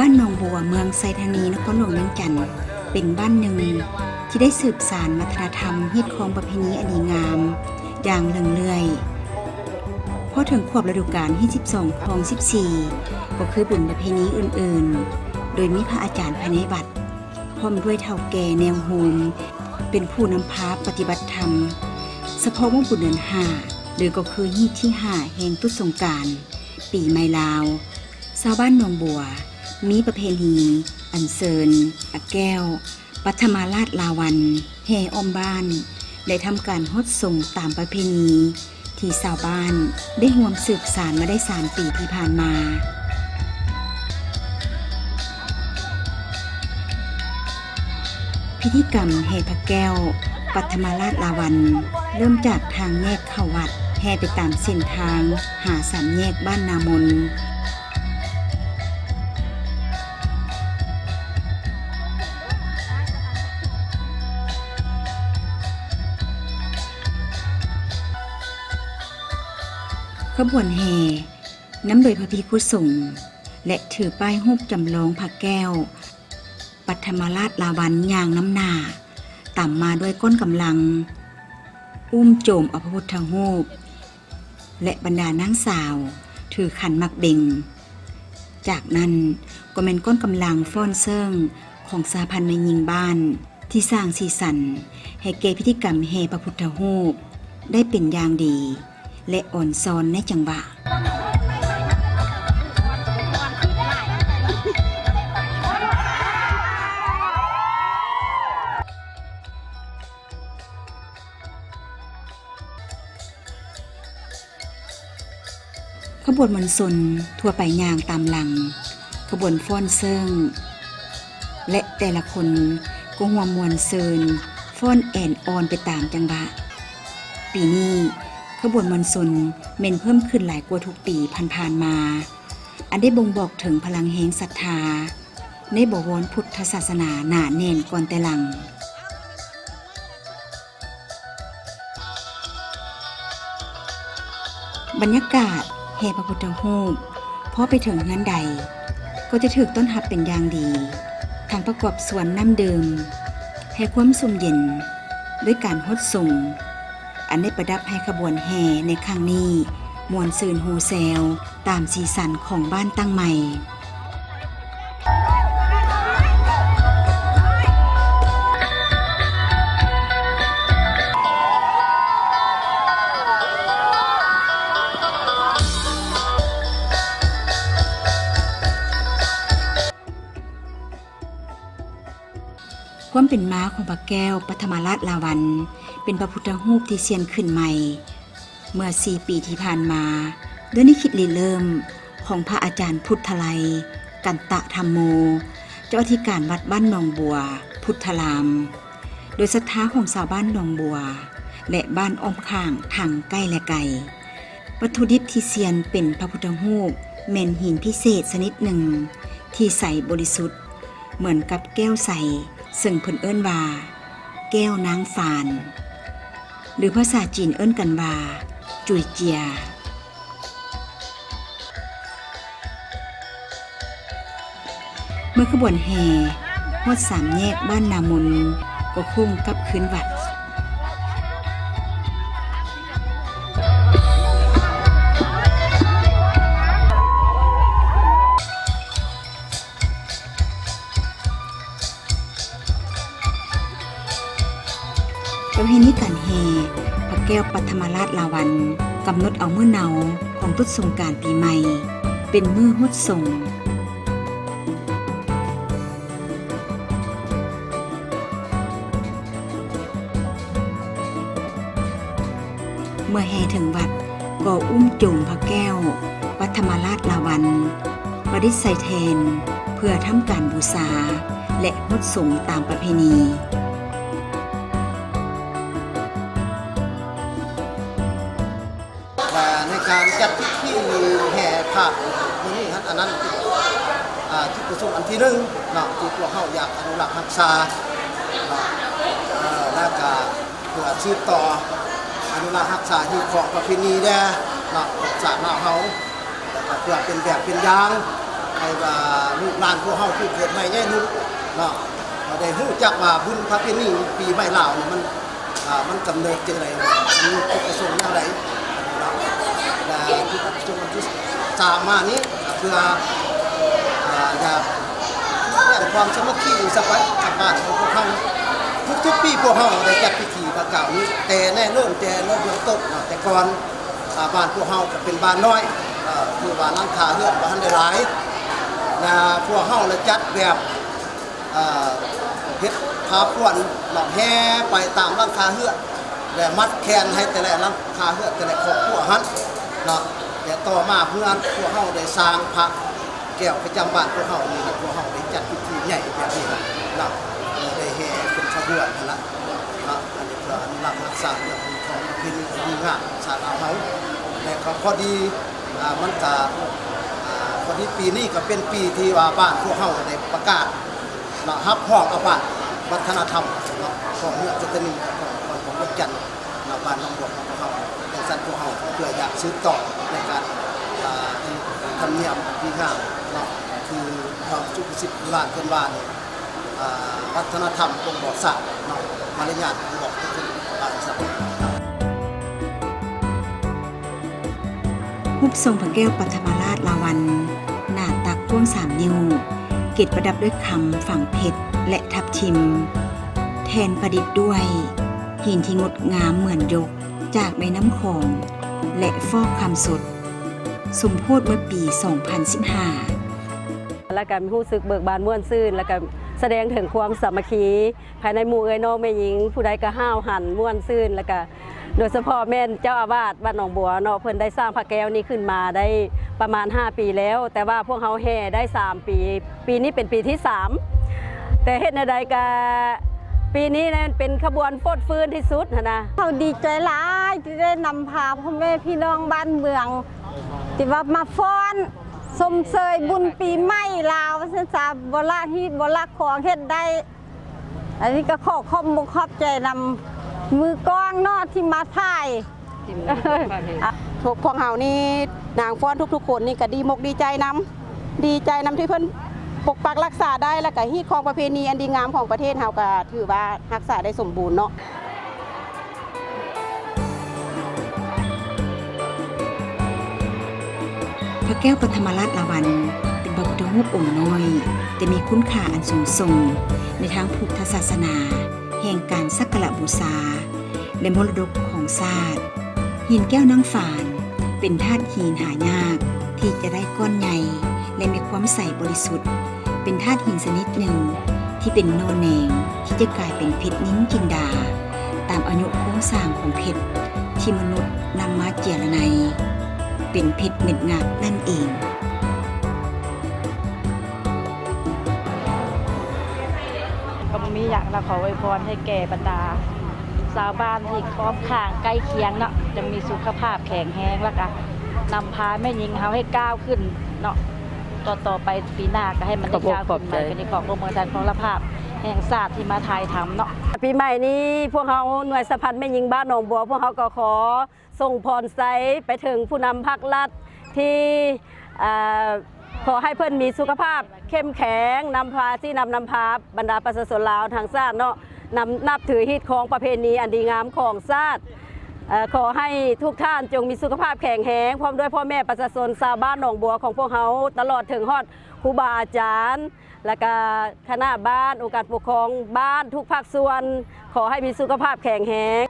ບ້ານໜອງບົວ ເມືອງໄຊທານີ ນະຄອນຫຼວງວຽງຈັນ ເປັນບ້ານໜຶ່ງທີ່ໄດ້ສືບສານວັດທະນະທຳ ຮີດຄອງປະເພນີອັນດີງາມຢ່າງເລື່ອງເລື້ອຍ. ພໍເຖິງຂວບລະດູການຮີດສິບສອງຄອງສິບສີ່ ກໍຄືບຸນປະເພນີອື່ນໆ ໂດຍມີພະອາຈານພາຍໃນວັດ ພ້ອມດ້ວຍເຖົ້າແກ່ແນວໂຮມ ເປັນຜູ້ນຳພາປະຕິບັດທຳ. ສະເພາະມື້ບຸນເດືອນຫ້າ ຫຼື ກໍຄືຮີດທີຫ້າ ແຫ່ງຕຸດສົງການ ປີໃໝ່ລາວ, ຊາວບ້ານໜອງບົວມີປະເພນີອັນເຊີນພະແກ້ວປັດຖະມະລາດລາວັນແຫ່ອ້ອມບ້ານ ແລະ ທຳການຫົດສົງຕາມປະເພນີທີ່ຊາວບ້ານໄດ້ຮ່ວມສືບສານມາໄດ້ສາມປີທີ່ຜ່ານມາ. ພິທີກຳແຫ່ພະແກ້ວປັດຖະມະລາດລາວັນ ເລີ່ມຈາກທາງແຍກເຂົ້າວັດ ແຫ່ໄປຕາມເສັ້ນທາງຫາສາມແຍກບ້ານນາມົນ. ຂະບວນແຫ່ນຳໂດຍພະພິກຂຸສົງ ແລະ ຖືປ້າຍຮູບຈຳລອງພະແກ້ວ ປັດຖະມະລາດລາວັນຍ່າງນຳໜ້າ, ຕາມມາດ້ວຍກ້ອນກຳລັງ ອຸ້ມໂຈມເອົາພະພຸດທະຮູບ ແລະ ບັນດານາງສາວຖືຂັນໝາກເບັງ. ຈາກນັ້ນກໍແມ່ນກ້ອນກຳລັງຟ້ອນເຊິ່ງຂອງສະຫະພັນແມ່ຍິງບ້ານ ທີ່ສ້າງສີສັນໃຫ້ແກ່ພິທີກຳແຫ່ພະພຸດທະຮູບໄດ້ເປັນຢ່າງດີ ແລະ ອ່ອນຊອນໃນຈັງຫວະ. ຂະບວນມວນຊົນທົ່ວໄປຍ່າງຕາມຫຼັງຂະບວນຟ້ອນເຊິ່ງ ແລະ ແຕ່ລະຄົນກໍຮ່ວມມ່ວນຊື່ນຟ້ອນແອນອອນໄປຕາມຈັງຫວະ. ປີນີ້ຂະບວນມວນຊົນແມ່ນເພີ່ມຂຶ້ນຫຼາຍກວ່າທຸກປີຜ່ານໆມາ, ອັນໄດ້ບົ່ງບອກເຖິງພະລັງແຮງສັດທາໃນບໍວອນພຸດທະສາສະໜາໜາແໜ້ນກ່ອນແຕ່ຫຼັງ. ບັນຍາກາດແຫ່ພະພຸດທະຮູບ ພໍໄປເຖິງເຮືອນໃດ ກໍຈະຖືກຕ້ອນຮັບເປັນຢ່າງດີ, ທັງປະກອບສ່ວນນ້ຳດື່ມໃຫ້ຄວາມຊຸ່ມເຢັນ ດ້ວຍການຫົດສົງ ອັນໄດ້ປະດັບໃຫ້ຂະບວນແຫ່ໃນຄັ້ງນີ້ມ່ວນຊື່ນໂຮແຊວ ຕາມສີສັນຂອງບ້ານຕັ້ງໃໝ່. ຄວາມເປັນມາຂອງພະແກ້ວປັດຖະມະລາດລາວັນ ເປັນພະພຸດທະຮູບທີ່ສ້ຽງຂຶ້ນໃໝ່ ເມື່ອສີ່ປີທີ່ຜ່ານມາ ດ້ວຍແນວຄິດລິເລີ່ມຂອງພະອາຈານພຸດທະໄລ ກັນຕະທຳໂມ ເຈົ້າອະທິການວັດບ້ານໜອງບົວ ພຸດທະລາມ ໂດຍສັດທາຂອງຊາວບ້ານໜອງບົວ ແລະ ບ້ານອ້ອມຂ້າງທັງໃກ້ ແລະ ໄກ. ວັດຖຸດິບທີ່ສ້ຽງເປັນພະພຸດທະຮູບ ແມ່ນຫີນພິເສດຊະນິດໜຶ່ງທີ່ໃສບໍລິສຸດ ເໝືອນກັບແກ້ວໃສ ເຊິ່ງເພິ່ນເອີ້ນວ່າ ແກ້ວນາງຟານ ຫຼື ພາສາຈີນເອີ້ນກັນວ່າ ຈຸຍເຈຍ. ເມື່ອຂະບວນແຫ່ຮອດສາມແຍກບ້ານນາມົນ ກໍໂຄ້ງກັບຄືນວັດ. ປະເພນີການແຫ່ພະແກ້ວປັດຖະມະລາດລາວັນ ກຳນົດເອົາມື້ເນົາຂອງຕຸດສົງການປີໃໝ່ ເປັນມື້ຫົດສົງ. ເມື່ອແຫ່ເຖິງວັດ ກໍອຸ້ມໂຈມພະແກ້ວປັດຖະມະລາດລາວັນ ປະດິດໃສ່ແທ່ນ ເພື່ອທຳການບູຊາ ແລະ ຫົດສົງຕາມປະເພນີ. ແລະ ໃນການຈັດພິທີແຫ່ພະມື້ນີ້ຫັ້ນ ອັນນັ້ນ ອ່າ ຈຸດປະສົງອັນທີໜຶ່ງເນາະ ທີ່ພວກເຮົາຢາກອະນຸລັກຮັກສາເນາະ ເອີ ແລ້ວກະເພື່ອສືບຕໍ່ອະນຸລັກຮັກສາຮີດຄອງປະເພນີແດ່ເນາະ ຂອງຊາດລາວເຮົາ ແລ້ວກະເພື່ອເປັນແບບເປັນຢ່າງ ໃຫ້ວ່າລູກຫຼານພວກເຮົາຜູ້ເກີດໃໝ່ໃຫຍ່ລຸ້ນເນາະ ກໍໄດ້ຮູ້ຈັກວ່າບຸນປະເພນີປີໃໝ່ລາວນີ້ມັນ ອ່າ ມັນກຳເນີດຈັ່ງໃດ ມີຈຸດປະສົງແນວໃດເນາະ ແລະ ຈຸດປະສົງອັນທີສາມມານີ້ ກໍເພື່ອ ອ່າ ຢາກແສ້ງຄວາມສາມັກຄີຢູ່ສະພາຍກັບບ້ານຂອງພວກເຮົາ. ທຸກໆປີພວກເຮົາໄດ້ຈັດພິທີດັ່ງກ່າວນີ້ ແຕ່ແນະເລີ່ມແຕ່ໃນເບື້ອງຕົ້ນເນາະ ແຕ່ກ່ອນ ອ່າ ບ້ານພວກເຮົາກໍເປັນບ້ານນ້ອຍ ເອີ ຄືວ່າຫຼັງຄາເຮືອນບໍ່ທັນໄດ້ຫຼາຍ ແລະ ພວກເຮົາລະຈັດແບບ ເອີ ເຮັດພາພວນເນາະ ແຫ່ໄປຕາມຫຼັງຄາເຮືອນ ແລະ ມັດແຂນໃຫ້ແຕ່ລະຫຼັງຄາເຮືອນ ແຕ່ລະຄອບຄົວຫັ້ນເນາະ ແລະ ຕໍ່ມາເຮືອນພວກເຮົາໄດ້ສ້າງພະ ແກ້ວປະຈຳບ້ານພວກເຮົານີ້ນະ ພວກເຮົາໄດ້ຈັດພິທີໃຫຍ່ແບບນີ້ນະ ເນາະ ເອີ ໄດ້ແຫ່ເປັນຂະບວນຫັ້ນລະເນາະ ອັນນີ້ເພື່ອອະນຸລັກຮັກສາເລື່ອງຂອງປະເພນີອັນດີງາມຂອງຊາດລາວເຮົາ ແລະ ກໍພໍດີ ອ່າ ມັນກະ ອ່າ ພໍດີປີນີ້ກໍເປັນປີທີ່ວ່າບ້ານພວກເຮົາໄດ້ປະກາດເນາະ ຮັບຮອງເອົາບ້ານວັດທະນະທຳເນາະ ຂອງເມືອງປັດຕານີ ຂອງ ຂອງ ຂອງວຽງຈັນ ເນາະ ບ້ານໜອງບວກຂອງພວກເຮົາ ຈັ່ງຊັ້ນພວກເຮົາເພື່ອຢາກສືບຕໍ່ໃນການ ອ່າ ທຳນຽມອັນດີງາມເນາະ ຄືຄວາມສຸພາສິດໂບລານເພິ່ນວ່ານີ້ ອ່າ ວັດທະນະທຳບົ່ງບອກຊາດເນາະ ມາລະຍາດບົ່ງບອກບຸກຄົນ ວ່າຊັ້ນ. ຮູບຊົງພະແກ້ວປັດຖະມະລາດລາວັນ ໜ້າຕັກກວ້າງສາມນິ້ວ ເກດປະດັບດ້ວຍຄຳຝັງເພັດ ແລະ ທັບທິມ ແທ່ນປະດິດດ້ວຍຫີນທີ່ງົດງາມເໝືອນຍົກຈາກແມ່ນ້ຳຂອງ ແລະ ຟອກຄຳສົດ ສົມໂພດເມື່ອປີສອງພັນສິບຫ້າ. ແລ້ວກໍຮູ້ສຶກເບີກບານມ່ວນຊື່ນ ແລ້ວກໍສະແດງເຖິງຄວາມສາມັກຄີພາຍໃນໝູ່ເອື້ອຍນ້ອງແມ່ຍິງ ຜູ້ໃດກໍຫ້າວຫັນມ່ວນຊື່ນ ແລ້ວກໍໂດຍສະເພາະແມ່ນເຈົ້າອາວາດວັດໜອງບົວເນາະ ເພິ່ນໄດ້ສ້າງພະແກ້ວນີ້ຂຶ້ນມາໄດ້ປະມານຫ້າປີແລ້ວ ແຕ່ວ່າພວກເຮົາແຫ່ໄດ້ສາມປີ ປີນີ້ເປັນປີທີສາມ ແຕ່ເຮັດແນວໃດກະ ປີນີ້ແມ່ນເປັນຂະບວນຟົດຟື້ນທີ່ສຸດຫັ້ນນະ. ເຮົາດີໃຈຫຼາຍທີ່ໄດ້ນຳພາພໍ່ແມ່ພີ່ນ້ອງບ້ານເມືອງ ທີ່ວ່າມາຟ້ອນຊົມເຊີຍບຸນປີໃໝ່ລາວ ວ່າຊັ້ນຊະ ບໍ່ລະຮີດບໍ່ລະຄອງ ເຮັດໄດ້ ອັນນີ້ກໍຂໍຂອບອົກຂອບໃຈນຳມືກ້ອງເນາະ ທີ່ມາຖ່າຍ. ພວກເຮົານີ້ນາງຟ້ອນທຸກໆຄົນນີ້ກໍດີມົກດີໃຈນຳ ດີໃຈນຳທີ່ເພິ່ນປົກປັກຮັກສາໄດ້ ແລ້ວກໍຮີດຄອງປະເພນີອັນດີງາມຂອງປະເທດເຮົາກໍຖືວ່າຮັກສາໄດ້ສົມບູນເນາະ. ພະແກ້ວປັດຖະມະລາດລາວັນ ເປັນພະພຸດທະຮູບອົງນ້ອຍ ແຕ່ມີຄຸນຄ່າອັນສູງສົ່ງໃນທາງພຸດທະສາສະໜາ ແຫ່ງການສັກກາລະບູຊາ ແລະ ມໍລະດົກຂອງຊາດ. ຫີນແກ້ວນາງຟານ ເປັນທາດຫີນຫາຍາກທີ່ຈະໄດ້ກ້ອນໃຫຍ່ ແລະ ມີຄວາມໃສບໍລິສຸດ, ເປັນທາດຫີນຊະນິດໜຶ່ງທີ່ເປັນໜໍ່ແໜງທີ່ຈະກາຍເປັນເພັດນິນຈິນດາ ຕາມອະນຸໂຄງສ້າງຂອງເພັດທີ່ມະນຸດນຳມາເຈຍລະໄນ ເປັນເພັດເມັດງາມນັ້ນເອງ. ກໍບໍ່ມີຫຍັງລະ ຂໍອວຍພອນໃຫ້ແກ່ບັນດາຊາວບ້ານທີ່ອ້ອມຂ້າງໃກ້ຄຽງເນາະ ຈົ່ງມີສຸຂະພາບແຂງແຮງ ແລ້ວກະນຳພາແມ່ຍິງເຮົາໃຫ້ກ້າວຂຶ້ນເນາະ ຕໍ່ໆໄປປີໜ້າກໍໃຫ້ມັນໄດ້ກ້າວຂຶ້ນໃໝ່. ກໍນີ້ຂອບອົກຂອບໃຈ ກໍນີ້ຂໍອວຍພອນໃຫ້ທັງພາບແຫ່ງຊາດທີ່ມາຖ່າຍທຳເນາະ. ປີໃໝ່ນີ້ພວກເຮົາໜ່ວຍສະພັນແມ່ຍິງບ້ານໜອງບົວ ພວກເຮົາກໍຂໍ ສົ່ງພອນໄຊໄປເຖິງຜູ້ນຳພັກລັດທີ່ ເອີ ຂໍໃຫ້ເພິ່ນມີສຸຂະພາບເຂັ້ມແຂງ ນຳພາຊີ້ນຳນຳພາບັນດາປະຊາຊົນລາວທັງຊາດເນາະ ນຳ ນັບຖືຮີດຄອງປະເພນີອັນດີງາມຂອງຊາດ. ເອີ ຂໍໃຫ້ທຸກທ່ານຈົ່ງມີສຸຂະພາບແຂງແຮງ ພ້ອມດ້ວຍພໍ່ແມ່ປະຊາຊົນຊາວບ້ານໜອງບົວຂອງພວກເຮົາ ຕະຫຼອດເຖິງຮອດຄູບາອາຈານ ແລະກະຄະນະບ້ານ ອົງການປົກຄອງບ້ານທຸກພາກສ່ວນ ຂໍໃຫ້ມີສຸຂະພາບແຂງແຮງ.